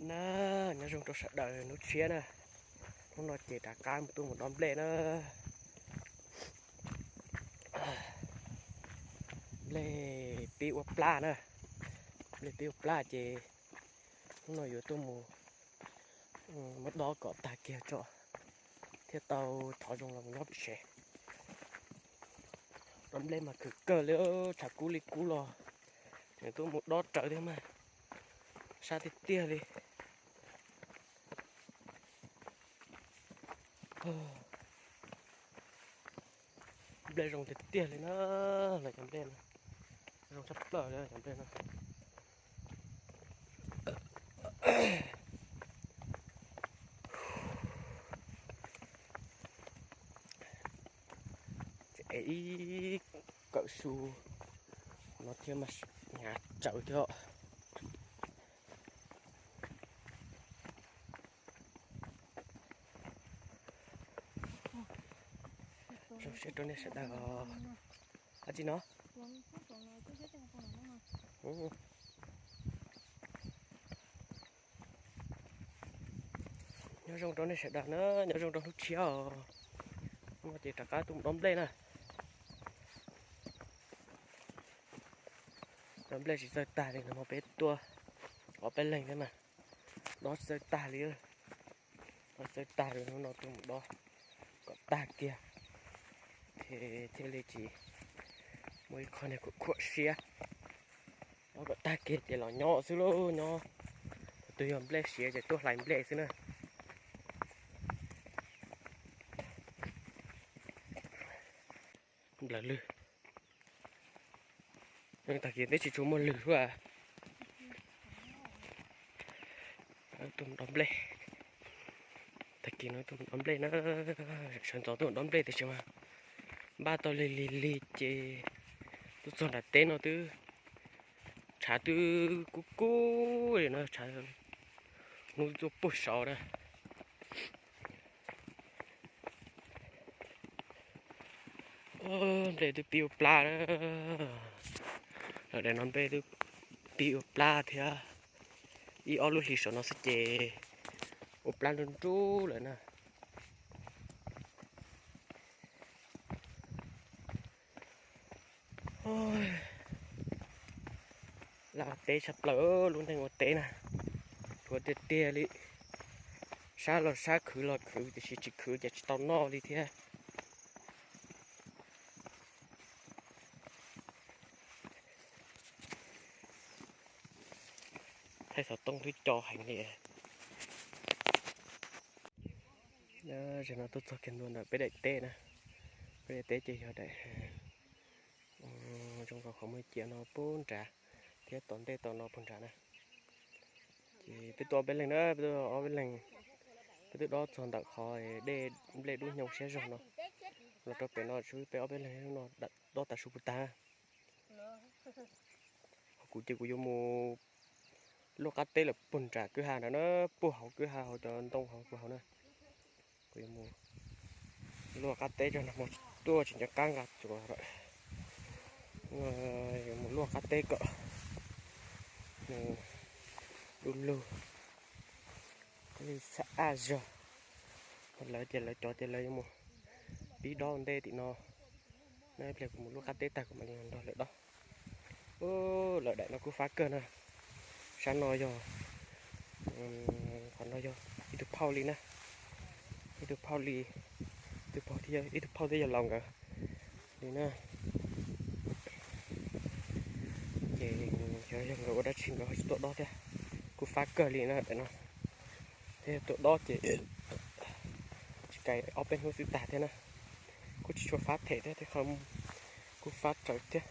Na, nyob zoo rau sawv daws hnub tshiab na. Hnub no ces rov qab mus tuaj mus dob nplej na. Nplej pib ua plab na. Nplej pib ua plab ces hnub no yuav tuaj mus muab dob kom tag kiag tso thiaj tau thov zoo los mus nyob pem tsev. Dob nplej mas khwv kawg li, tshav kub li kub los tseem tuaj mus dob rawv thiab mas sab tiag tiag li. Nplej zoo tiag tiag li na, lawv cov nplej no zoo tshaj plaws li cov nplej no. Ev ib kawm su no thiab mas hnyav tsawv thiab. Zoo siab rau nej sawv daws. Dab tsi no? Nyob zoo rau nej sawv daws na, nyob zoo rau hnub tshiab os. Hnub no ces rov qab tuaj mus dob nplej na. Dob nplej tsis txawj tag li, nag hmo peb tuaj ob peb leeg thiab mas dob tsis txawj tag li. Dob tsis txawj tag li, hnub no tuaj mus dob kom tag kiag thiaj li tsis muaj ib qho niag khuam khuam siab. Dob kom tag kiag ces los nyob xwb lauj, nyob. Thaum twg yog nplej siav ces tuaj hlais nplej xwb na. Nplawg lwg. Tag kis twb tsis tshua muaj lwg lawm. Tuaj mus dob nplej. Tag kis no tuaj mus dob nplej na. Sawv ntxov tuaj mus dob nplej tiam sis mas npaj tau lig lig lig ces tuaj txog nram teb no twb tshav twb kub kub li no, tshav hnub tuaj puag saud na. Nplej twb pib ua plab na. Lawv daim no nplej twb pib ua plab thiab. Ib ob lub hlis saum no xwb ces ua plab nruj nruj lawm na. Laj ua teb tshaj plaws, lub neej ua teb na, dhuav tiag tiag li. Sab los sab, khwv los khwv, tiam sis tsis khwv ces tsis tau noj li thiab. Thaij xov tooj twb co heev li. Zaum no tuaj txog kiag ntua ntawm peb daim teb na. Peb daim teb ces yog daim zoo nkaus qhov muag cia no puag nrad thiab tom ntej tom no puag nrad na. Ces peb tuaj ob peb leeg na, peb tuaj ob peb leeg, peb twb dob txog ntawm qhov dej nplej dub nyoos siab zog no los rau pem no, peb ob peb leeg no dob tas su puag tag. Kuv ces kuv yuav mus luaj qab teb lawm puag nram kwj ha nrad na, puag hauv kwj ha hauv cov ntoo hauv puag hauv na. Kuv yuav mus luaj qab teb tso, nag hmo tuaj tsis nco qab nqa txuas lawm. Yuav mus luaj qab teb kom mus du lug li xab aj zog. Lawv ces lawv cov ces lawv yuav mus pib dob ua ntej tim no. Noj ib pliag kuv mus luaj qab teb tag kuv mam li nrog lawv dob. Lawv daim no kuj fab kawg na. Sab no yog, qhov no yog ib tug phauj li na. Ib tug phauj li, ib tug phauj thiab yog laus nkawd li na. Ces xyov yog nkawd ua dab tsi nkawd ho tsis tuaj dob thiab. Kuj fab kawg li na daim no. Thiab tuaj dob ces tsis kais ob peb hnub xwb tag thiab na. Kuj tsis tshua fab them thiab, kuj fab tsawv thiab.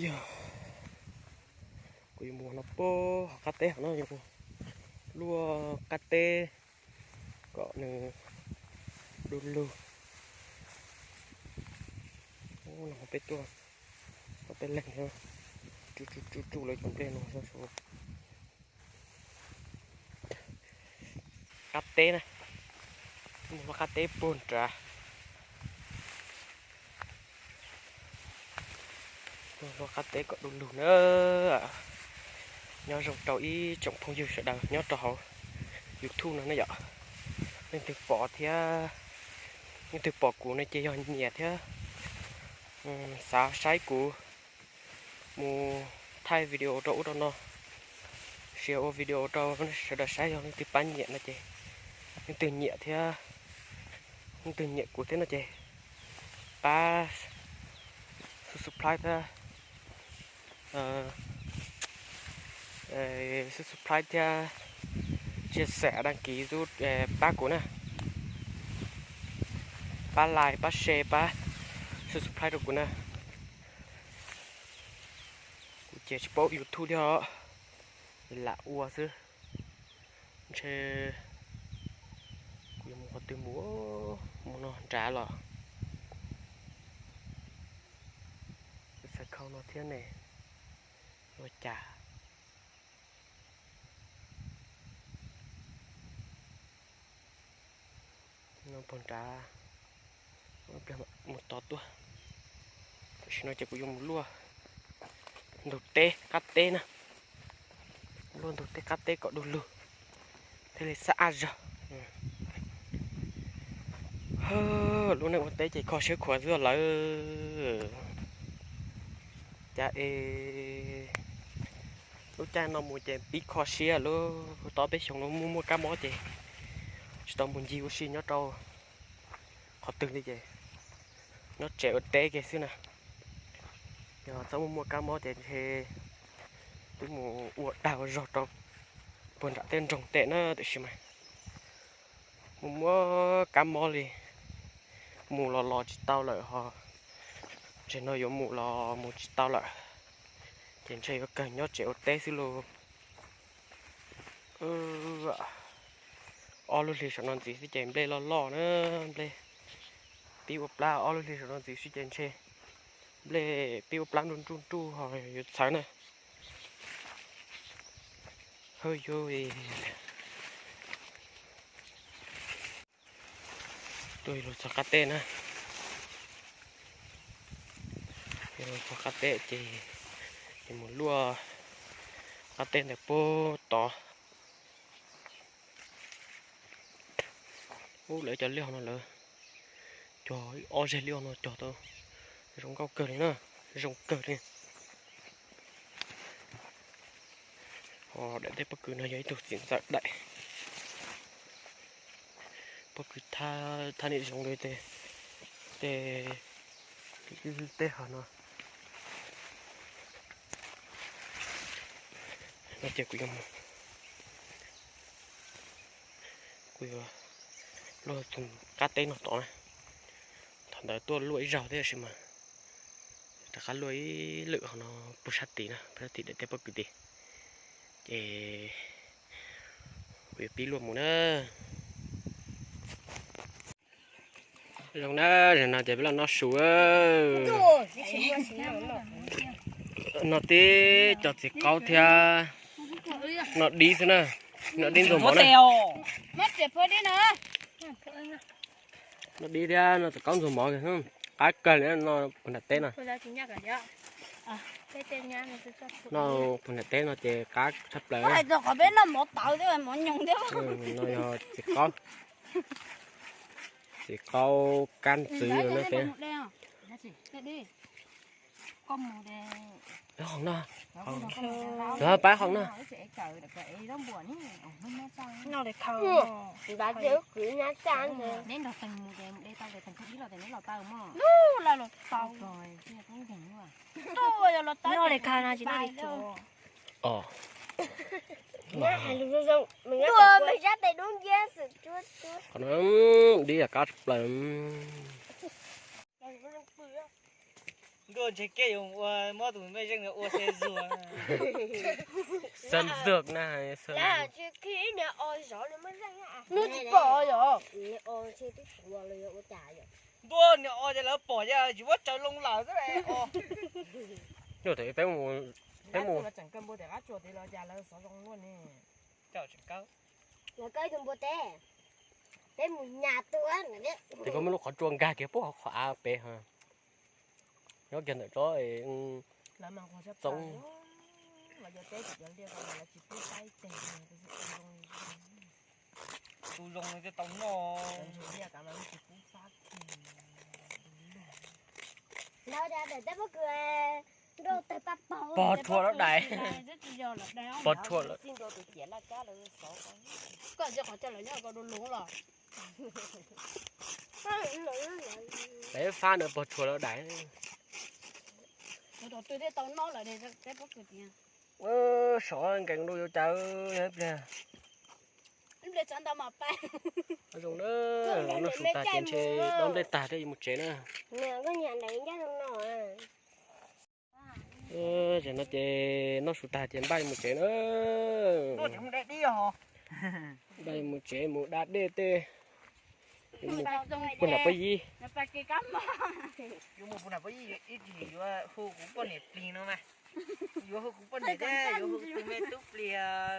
Yog kuv yuav mus no puag hauv qab teb hauv no, yuav mus luaj qab teb kom nws du lug. Nag hmo peb tuaj, peb leeg tsuj tsuj tsuj lawv cov nplej no. Qab teb na, mus luaj qab teb puag nrad. Mus luaj qab teb kom du lug na. Nyob zoo rau ib tsoom phooj ywg sawv daws nyob rau hauv YouTube no na yom. Leej twg pom thiab, leej twg pom kuv no ces yog nyiam thiab xav saib kuv mus thaij video rau ub rau no, share ua video rau sawv daws saib, yog leej twg pab nyiam no ces, leej twg nyiam thiab, leej twg nyiam kuv thiab no ces pab subscribe thiab, subscribe thiab chia sẻ, đăng ký, pab kuv na, pab like, pab share, pab subscribe rau kuv na. Kuv ces tsis paub YouTube thiab os, lam ua xwb. Ntshe kuv yuav mus qhov twg mus, mus no nrad los, txhais khau no thiab ne, ua cas no pog nrad, mus tos tuaj. Tam sim no ces kuv yuav mus luaj ntug teb qab teb na, luaj ntug teb qab teb kom du lug thiaj li xab ab zog. Lub neej ua teb ces kho siab khuav xwb lawm. Cas es lub caij no mus ces pib kho siab, lub tob peb xyoo no muaj muaj kab mob ces tsis tau mus ncig ua si nyob rau qhov twg li ces nyob tsev ua teb kiag xwb na. Yog txhob muaj muaj kab mob ces ntshe twb mus ua dag ua zog rau puag nram tej nroog tej na, tiam sis mas mus muaj kab mob li, mus los los tsis tau lawm ho, ntshe no yuav mus los mus tsis tau lawm, ces ntshe yuav kawg nyob tsev ua teb xwb lauj. Ob lub hlis saum no ntxiv xwb ces nplej loj loj na, nplej pib ua plab, ob lub hlis saum no ntxiv xwb ces ntshe nplej pib ua plab nruj nruj nruj ho yuav txhawv na. Hawb yuav tuaj los txog qab teb na, los txog qab teb ces, ces mus luaj qab teb ntawm puag tod. Ub, lawv cov liaj no lawv cog ob zeg liaj no cog tau zoo nkauj kawg li na, zoo kawg li. Ho daim teb pob kws no yog ib tug txiv ntxawm daim, pob kws thab niam zoo li tej, tej, tej hov no. No ces kuv yuav, kuv yuav luaj tus qab teb no tod na. Thaum ntawd tuaj luaj ib zaug thiab sis mas rov qab luaj ib lwm hov no puag sab tid na, puag sab tid daim teb pob kws tid. Ces kuv yuav pib luaj mus na. Zoo na, no ces peb los noj su. No tib co txiv qaub thiab no dib xwb na, no dib ntxuag mov na. No dib thiab no txiv qaub ntxuag mov, qab kawg li no puag nram teb no. No puag nram teb no ces qab tshaj plaws. Qhov peb noj mov tawv thiab mov nyoos thiab. No yog txiv qaub, txiv qaub kab ntxwv no peb. Pab qhov no. Qhov no dib yam qab tshaj plaws. Ntuj, ntshe kiag yuav ua muab tus mej zeej ua xe zuag. Xe zuag na. Nws tsis pom yom. Ntuj, niag o ces lawv pom ces tsis muab tsaws loo lawm xwb os. Peb mus, peb mus. Peb mus nyas tuaj. Ces koj muab lub qhov tsua nkag kiag puag qhov av pem, nyob kiag ntawm tsob txoov. Teb cov liaj ko mas lawv tsis pub pab ib teg, tus zoo li zoo. Tus zoo li thiaj tau noj. Cov ntses liaj ko mas tsis pub pab kiag. Ntawd daim teb pob kws nrau tawg pab paug. Pog rhuav lawv daim. Pog rhuav lawv. Txij nrau tus ciam laj kab lawv xov ko. Koj tsis qhov chaw lawv nyob ko du lug los. Daim fab no pog rhuav lawv daim. Tus twg thiaj tau noj lawm teb pob kws tiag. Sov nkees dua yuav cas yog ib pliag. Ib pliag tshav ntau mas pab. Zoo na, noj su tag ces ntshe dob nplej tag thiaj yuav mus tsev na. Tam no ces noj su tag ces npaj yuav mus tsev na. Npaj yuav mus tsev mus da dej tej. Yuav mus puag nram pob yib. Yuav mus puag nram pob yib, ib tsam yuav hu kuv poj niam plig no mas. Yuav hu kuv poj niam thiab yuav hu kuv tus me tub plig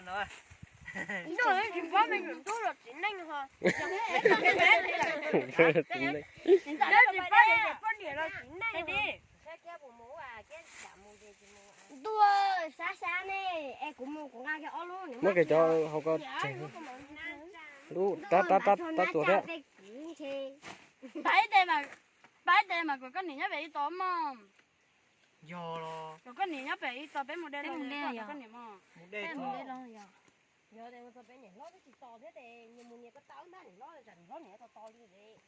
no. Tsis paub me nyuam tub los txiv neej ho. Txiv neej. Tsis paub me nyuam poj niam los txiv neej. Ntuj, sab sab ne, es kuv mus kuv nqa kiag ob lub. Muab kiag cov hauv ko tseg. Lub rab rab rab rab tuas thiab. Pab ib tes mas kom koj niam nyob pem ib tos mog. Yog los kom koj niam nyob pem ib tos peb mus de los koj niam mog. Mus de los. Yog tes mus txog pem niam hlob twb tsis tos thiab tes nyias mus nyias ko taw ntag, niam hlob tsam niam hlob niam tos tos li.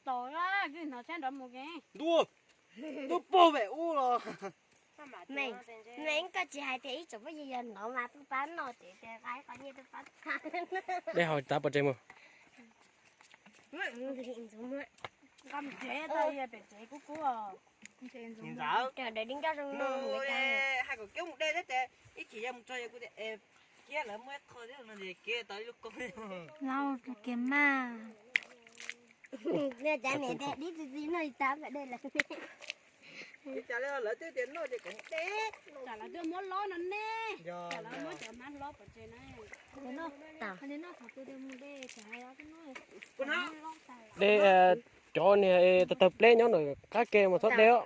Tos, koj hnov tsheb nrov mus ke. Ntuj, twb pog pem ub los. Meej, koj tsis hais tias ib tsoom phooj ywg yog hnov mas tuaj pab noj ces tias qab qhov nyiaj tuaj pab tag. Dej haus txav pov tseg mus. Nqa mus tsev, pem tsev kub kub. Ntxawm, hais kom kiab mus de thiab ces ib chim yog mus txog yog kuv tias kiab lawv muaj ib qho thiab no ces kiab tau ib lub koob. Lauj, kiag mas. Niag cav niam dib txi txiv noj li tab kom de lawm. Cas li lawv twb tias noj ces kom de. Tsam lawv twb muab lob no ne. Tsam lawv muab cov mab hlob pov tseg na. De, cov niag tawg tawg pleb nyob ntawm qab ke mas txhob de os.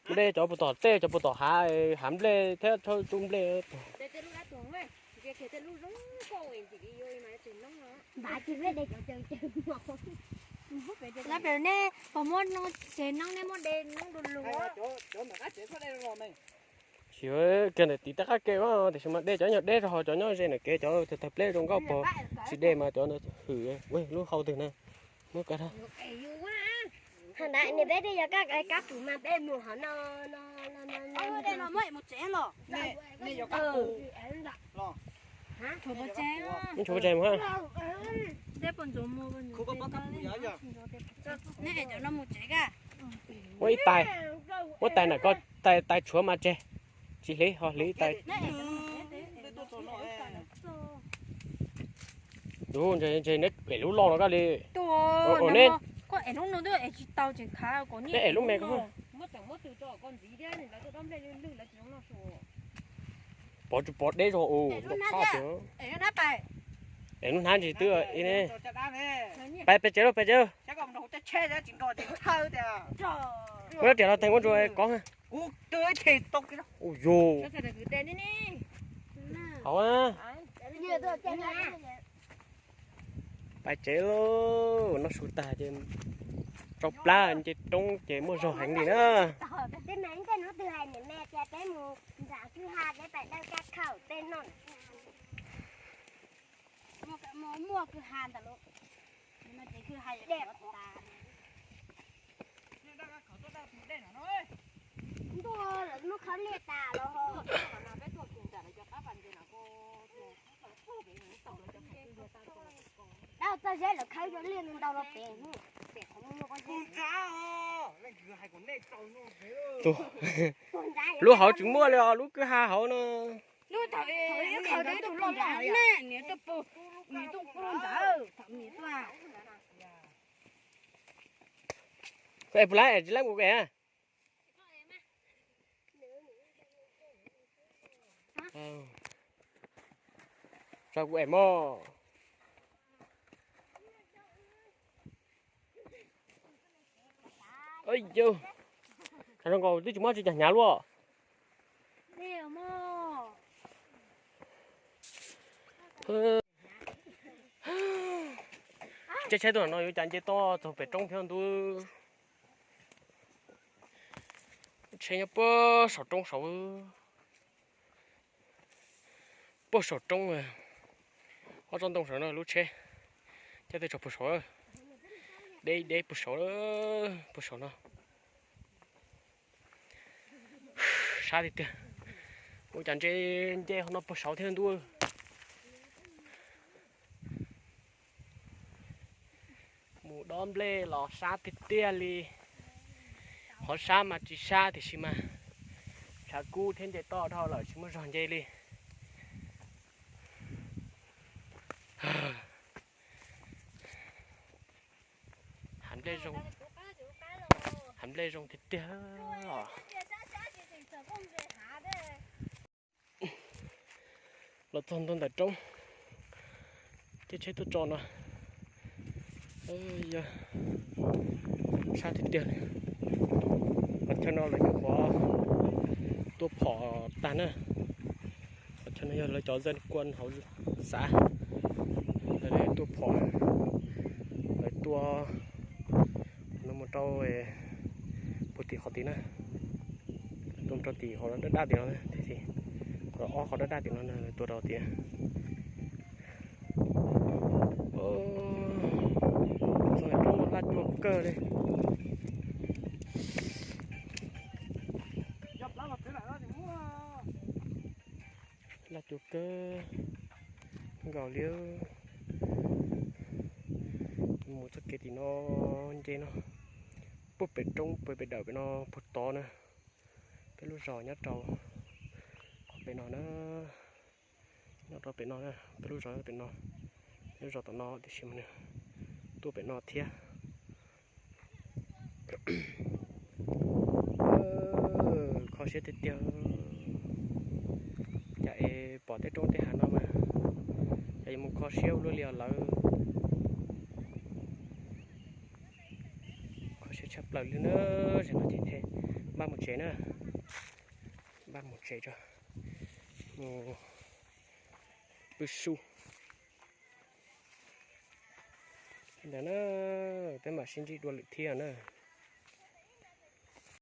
Mus de cov puag tom tej, cov puag tom hav, hav nplej thiab txhob tsuj nplej. Lawv pem nej puas muab no tsev noob nej muab de noob du lug. Tsis kiag ntawm tiv tej qab ke, tiam sis mas de cov nyob deb rau hauv, cov nyob ze ntawm kev cov tawg tawg pleb zoo nkauj pog, tsis de mas cov hwm lub hau twg na. Muab kav rau. Niam peb twb yog kab pum mas peb mus hov no. Mus tshuav pov tseg mus. Ua ib tais, ua tais na, koj tais tshuav mas tseg, tsis hliv ho hliv tais. Ntshe neb em lub loj no koj li. Neb, neb em lub me ko. Pov tsis pov deb zog u, paj tias. Em lub hnab ntsis twb ne. Pais pem tsev lauj, pem tsev lauj. Ua tias los teeg ua ntsuas kov. Ua yus. Hauv. Pais tsev lauj, noj su tag ces rau plab nce roob ces muaj zog heev li na. Ntuj, lawv muab khawb liaj tas los ho. Dab txog zeb lawv khawb zoo liaj ntau los pem, pem qhov muaj qhov. Lub hauv tsis muaj li os, lub kwj ha hauv no. Koj es puas laib tsis laib kuv es. Tso kuv es mog. Yus, zoo nkaus twb tsis muaj tsis cas hnyav luaj. Caij tsheb tuaj no yuav cas nce toj txog pem roob thiab ntuj. Tsheb nyob puag saum roob saud, puag saum roob, ob tsob ntoo saud no lub tsheb. Caij tuaj txog puag saud, deb deb puag saud, puag saum no. Sab tiag tiag. Ua cas nce, nce hauv no puag saud thiab ntuj. Mus dob nplej los sab tiag tiag li. Qhov sab mas tsis sab tiam sis mas tshav kub thiab nce toj dhau lawm tsis muaj zog nce li. Hav nplej zoo, hav nplej zoo tiag tiag. Los txog ntua ntawm roob, caij tsheb tuaj tso no, yog sab tiag tiag li. Qhov chaw no lawv nyuam qhuav tua phom tag na. Qhov chaw no yog lawv cov dân quân hauv xav, lawv tuaj phom, lawv tua no mus rau puag tim qhov tid na, tua mus rau tim qhov daj daj tim no, qhov ob qhov daj daj tim no tua rau tim. Txog ntawm roob no laj cua kawg li. Laj cua kawg nkaus li. Mus txoj kev tim no nce no, puag pem roob puag pem dawm pem no puag tod na. Peb lub zos nyob rau qhov pem no na, nyob rau pem no na, peb lub zos nyob pem no, peb lub zos tom no tiam sis mas nws tuaj pem no thiab. Kho siab tiag tiag. Cas es pom tej roob tej hav no mas cas yuav mus kho siab ua luaj li os lawv. Kho siab tshaj plaws li na. Zaum no ces npaj mus tsev na, npaj mus tsev tso, mus pw su. Ntawd na, peb mam sib ntsib dua lwm thiab na.